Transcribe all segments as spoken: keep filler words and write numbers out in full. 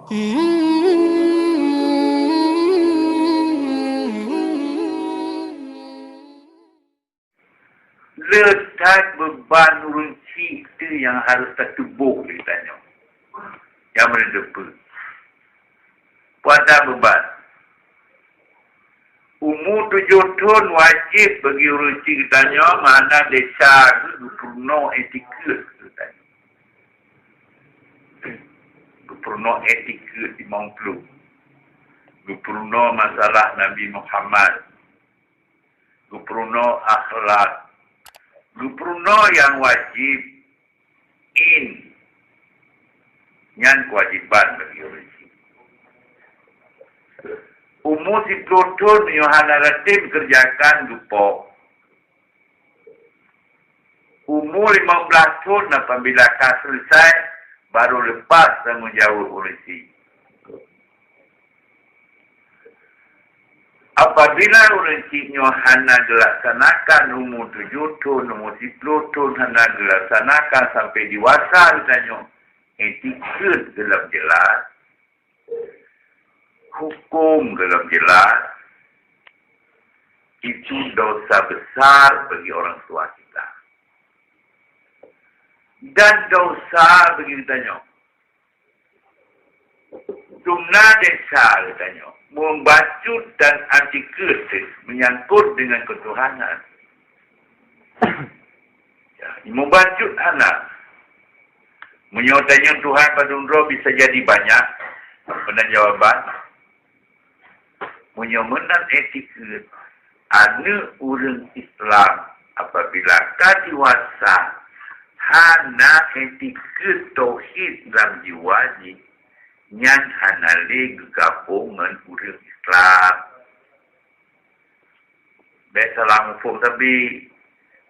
Le that beuban ureuëng chik teuh nyang harôh tatuboh lé tanyoe. Nyang meuneudeupeue. Peue ata beuban? Umu tujoh thon wajéb bagi ureuëng chik geutanyoe, meuhana desya geuh geupeurunoe etikeuet geutanyoe. Geupeurunoe etikeuet limong ploh. Geupeurunoe masalah Nabi Muhammad. Geupeurunoe akhlak. Geupeurunoe nyang wajéb. In. Nyan keuwajéban bagi ureuëng chik. Umu siploh thon meunyoe hana ratem keureujakan geupok. Umu limong blaih thon apabila ka seuleusai, baru leupas tanggong jaweueb ureuëng chik. Apabila ureuëng chik nyoe hana geulaksanakan umu tujoh thon, umu siploh thon hana geulaksanakan sampai dewasa geutanyoe, etikeuet geuh lom jeulaih, hukôm geuh lom jeulaih, itu dosa besar bagi orang tua kita. Dan dosa bagi geutanyoe. Dumna desya geutanyoe, meubacut dan etikeuet menyangkut dengan keutuhanan. Ya, meubacut hana. Meunyoe tanyoe Tuhan padum droe bisa jadi banyak, meunan jawaban. Meunyoe meunan etikeuet, aneuëk ureuëng Islam apabila ka dewasa hana etikeuet tauhid lam jiwa jih, nyan hana lé geugabong ngon ureuëng Islam. Bék salah muphom sabe,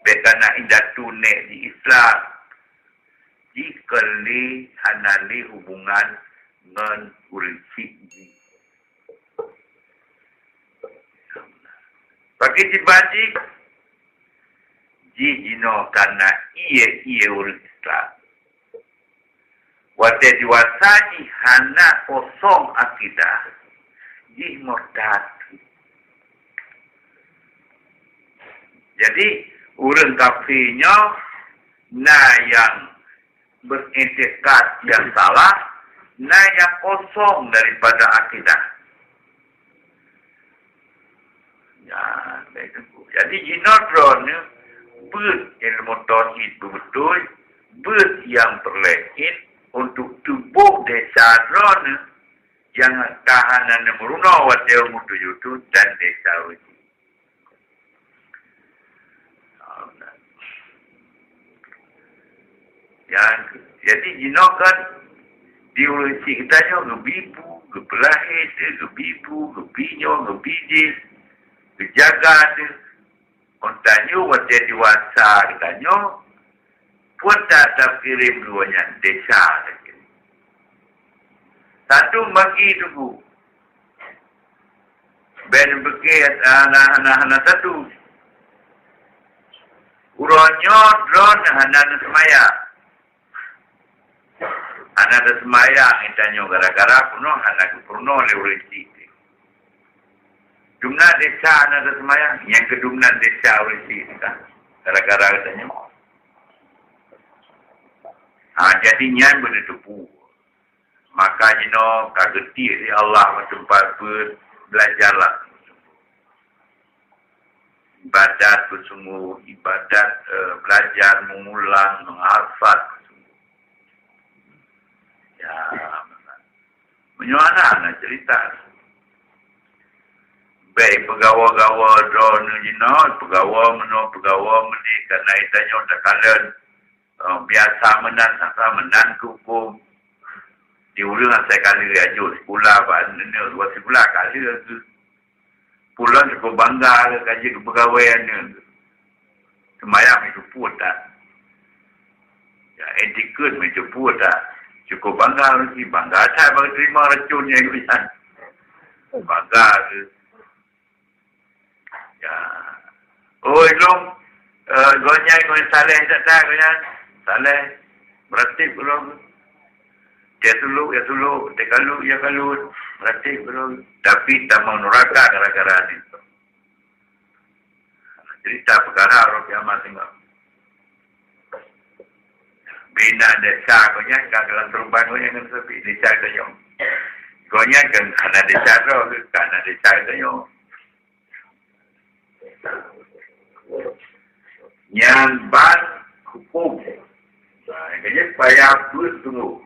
bék kana indatu nék di Islam. Jih kon lé hana lé hubungan ngon ureuëng chik jih. Bagi sibadi, jih jinoe kana ié-ié ureuëng Islam. Watée dewasa jih hana kosong akidah, jih murtad. Jadi, ureuëng kafé nyoe na nyang beuriktikad nyang salah, na nyang kosong daripada akidah. Ya, jadi jinoe droeneueh beuet ilmu tauhid beubeutôi, beuet nyang peureulée jih untuk tuboh desya droeneueh nyang ka hana neumeurunoe watée umu tujoh thon dan desya uji. Nyang, jadi jinoe kan di ureuëng chik geutanyoe geubi bu, geupeulahé teuh, geubi bu, geubi nyoe, geubi jih, geujaga teuh. Kon tanyoe watée dewasa geutanyoe, peue ta-, takirém dua nyan, desya takirém. Satu bagi tuku. Ben beuke hana, hana, hana satu. Uroe nyoe droeneueh hana neuseumayang. Hana teuseumayang geutanyoe gara-gara peunoh hana geupeurunoe lé ureuëng chik. Dumna desya hana teuseumayang, nyang keudumnan desya ureuëng chik teuka gara-gara geutanyoe. Ha, jadi nyan beuneuteupeu. Maka jinoe ka geutiek lé Allah meuteumpat beuet, belajarlah. Ibadat beusungguh, ibadat, eh, belajar mengulang, menghafal beusungguh. Ya, meunyoe hana, hana cerita. Bék peugawa-gawa droeneueh jinoe, peugawa meunoe, peugawa meuneh, karna geutanyoe takalon. Oh, biasa meunan, asai meunan keu huköm. Di ureuëng asai ka lheueh ajoh sikula bak aneuk, dua sikula ka lheueh geuh. Pulon cukup bangga lé ka jeuet keu peugawée aneuk. Seumayang itu pun tak. Ya, etikeuet itu pun tak. Cukup bangga lé, bangga that bak teurimong racun nyang geuh nyan. Bangga lé. Ya. Oh, ilong, eh, gobnyan, gobnyan saleh that-that gobnyan. Saleh. Beuratéb ulôn. Ya suluk, ya suluk, ya kalut, ya kalut. Berarti belum. Tapi tamong nuraka gara-gara ni. Cerita perkara orang kiamat tengok. Bina desa kau nyan ka dalam serban kau nyan kan sepi desa tu nyo. Kau nyan kan anak desa tu, kan anak desa tu nyo. Nyan ban hukum. Nah, kena payah beutunggu.